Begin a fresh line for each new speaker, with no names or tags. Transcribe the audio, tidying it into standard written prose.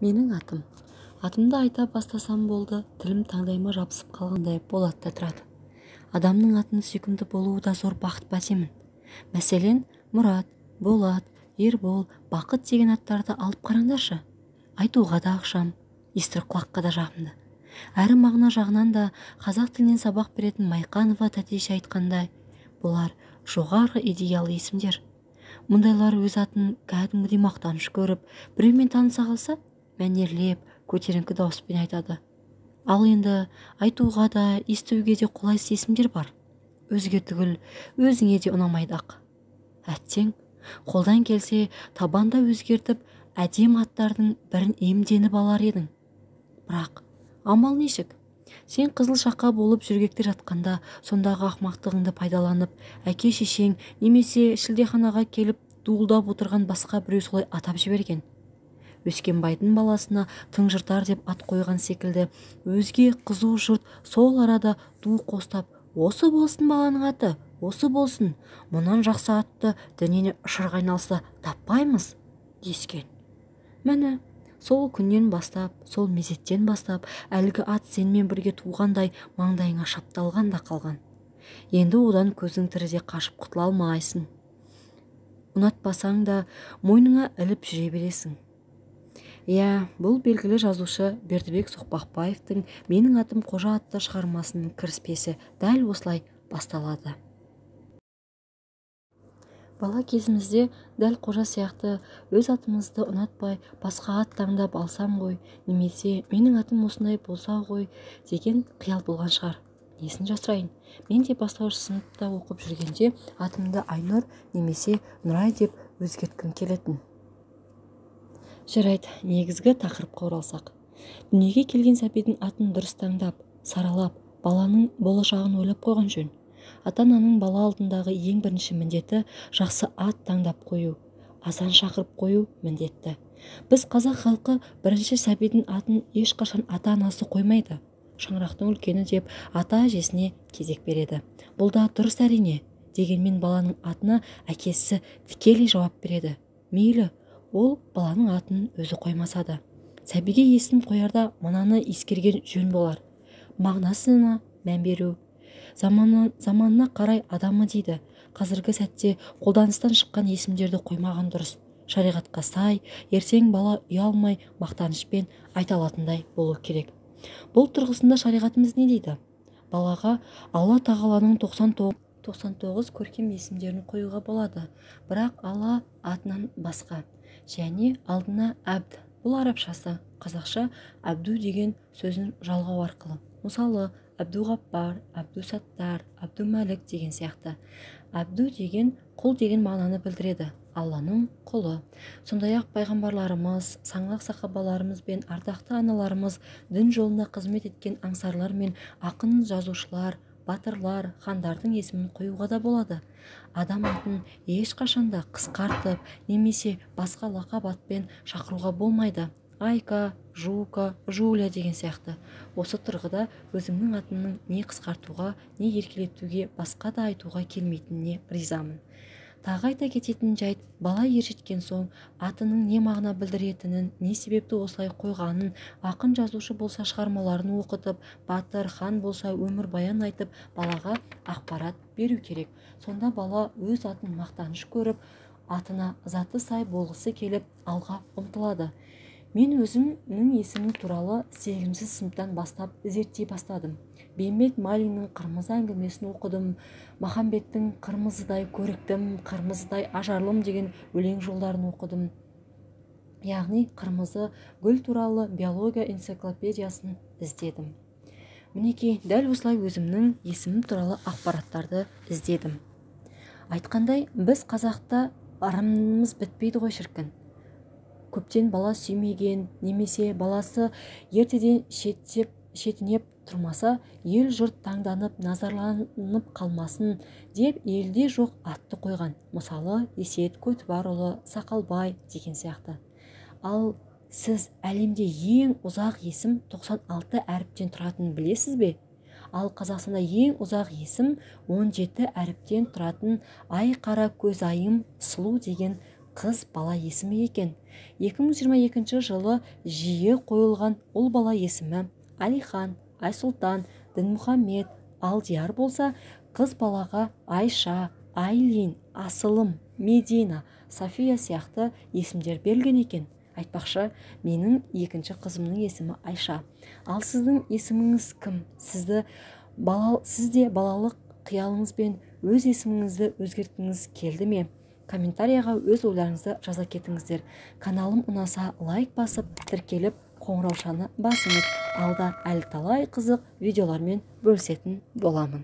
Менің атым. Атымды айта бастасам болды, тілім таңдайыма жабысып қалғандай болады да тұрады. Адамның атының сүйкімді болуы да зор бақыт па деймін. Мәселен, Мұрат, Болат, Ербол, Бақыт деген аттарды алып қараңдаршы. Айтуға да ықшам, естір құлаққа да жағымды. Әрі мағына жағынан да қазақ тілінен сабақ беретін Майқанова тәтеші айтқандай, бұлар жоғарғы идеялы есімдер. Мұндайлар өз атын кәдімгідей мақтаныш көріп, біреумен таныса қалса, мәнерлеп, көтеріңкі дауыспен айтады. Ал енді айтуға да, естуге де қолайсыз есімдер бар. Өзге түгіл, өзіңе де ұнамайды-ақ. Әттең, қолдан келсе, табанда өзгертіп, әдем аттардың бірін иемденіп алар едің. Бірақ амал нешік? Сен қызыл шақа болып жөргекте жатқанда, сондағы ақмақтығыңды пайдаланып, әке-шешең немесе шілдеханаға келіп дуылдап отырған басқа біреу солай атап жіберген. Өскенбайдың баласына тыңжыртар деп ат қойған секілді, өзге қызу жұрт сол арада ду қостап, осы болсын баланың аты, осы болсын, мұнан жақсы атты дүниені шырқ айналса таппаймыз, дескен. Міне, сол күннен бастап, сол мезеттен бастап, әлгі ат сенімен бірге туғандай маңдайыңа шапталған да қалған. Енді одан көзің тіріде қашып құтыла алмайсың. Ұнатпасаң да мойныңа іліп жүре бересің. Иә, бұл белгілі жазушы Бердібек Соқпақбаевтың «Менің атым Қожа» атты шығармасының кіріспесі дәл осылай басталады. Бала кезімізде дәл Қожа сияқты өз атымызды ұнатпай, басқа ат таңдап алсам ғой, немесе менің атым осындай болса ғой деген қиял болған шығар. Несін жасырайын, мен де бастауыш сыныпта оқып жүргенде атымды Айнұр немесе Нұрай деп өзгерткім келетін. Жарайды, негізгі тақырыпқа оралсақ. Дүниеге келген сәбидің атын дұрыс таңдап, саралап, баланың болашағын ойлап қойған жөн. Ата-ананың бала алдындағы ең бірінші міндеті жақсы ат таңдап қою, азан шақырып қою міндетті. Біз қазақ халқы бірінші сәбидің атын ешқашан ата-анасы қоймайды. Шаңырақтың үлкені деп ата-әжесіне кезек береді. Бұл да дұрыс әрине. Дегенмен баланың атына әкесі тікелей жауап береді. Мейлі, ол баланың атын өзі қоймаса да. Сәбиге есім қоярда мынаны ескерген жөн болар. Мағынасына мән беру. Заманына қарай адамы дейді. Қазіргі сәтте қолданыстан шыққан есімдерді қоймаған дұрыс. Шариғатқа сай, ертең бала ұялмай мақтанышпен айта алатындай болу керек. Бұл тұрғысында шариғатымыз не дейді? Балаға Алла тағаланың 99 көркем есімдерін қоюға болады. Бірақ Алла атынан басқа. Және алдына әбд, бұл арабшасы, қазақша әбду деген сөзін жалғау арқылы. Мысалы, Әбдуғаппар, Әбдусаттар, Әбдумәлік деген сияқты. Әбду деген құл деген мағынаны білдіреді. Алланың құлы. Сондай-ақ пайғамбарларымыз, саңлақ сахабаларымыз бен ардақты аналарымыз, дін жолында қызмет еткен аңсарлар мен ақын жазушылар, батырлар, хандардың есімін қоюға да болады. Адам атын ешқашанда қысқартып немесе басқа лақап атпен шақыруға болмайды. Айка, Жука, Жуля деген сияқты. Осы тұрғыда өзімнің атымның не қысқартуға, не еркелетуге, басқа да айтуға келмейтініне ризамын. Тағы айта кететін жайт, бала ержеткен соң атының не мағына білдіретінін, не себепті осылай қойғанын, ақын жазушы болса шығармаларын оқытып, батыр, хан болса өмірбаян айтып, балаға ақпарат беру керек. Сонда бала өз атын мақтаныш көріп, атына заты сай болғысы келіп, алға ұмтылады. Мен өзімнің есімім туралы 8-ші сыныптан бастап зерттей бастадым. Бейімбет Малиннің қырмызы әңгімесін оқыдым, Махамбеттің қырмызыдай көріктім, қырмызыдай ажарлым деген өлең жолдарын оқыдым. Яғни қырмызы гүл туралы биология энциклопедиясын іздедім. Мінекей, дәл осылай өзімнің есімім туралы ақпараттарды іздедім. Айтқандай, біз қазақта ырымымыз бітпейді ғой шіркін. Көптен бала сүймеген, немесе баласы ертеден шетінеп тұрмаса, ел жұрт таңданып, назарланып қалмасын деп елде жоқ атты қойған. Мысалы, Есет, Көтібарұлы, Сақалбай деген сияқты. Ал сіз әлемде ең ұзақ есім 96 әріптен тұратынын білесіз бе? Ал Қазақстанда ең ұзақ есім 17 әріптен тұратын Ай қара көз айым сұлу деген қыз бала есімі екен. 2022 жылы жиі қойылған ұл бала есімі Алихан, Айсұлтан, Дінмұхаммед, Алдияр болса, қыз балаға Айша, Айлин, Асылым, Медина, София сияқты есімдер берілген екен. Айтпақшы, менің екінші қызымның есімі Айша. Ал сіздің есіміңіз кім? Сіз де балалық қиялыңызбен өз есіміңізді өзгерткіңіз келді ме? Комментарияға өз ойларыңызды жаза кетіңіздер. Каналым ұнаса лайк басып, тіркеліп, қоңыраушаны басыңыз. Алда әлі талай қызық видеолармен бөлісетін боламын.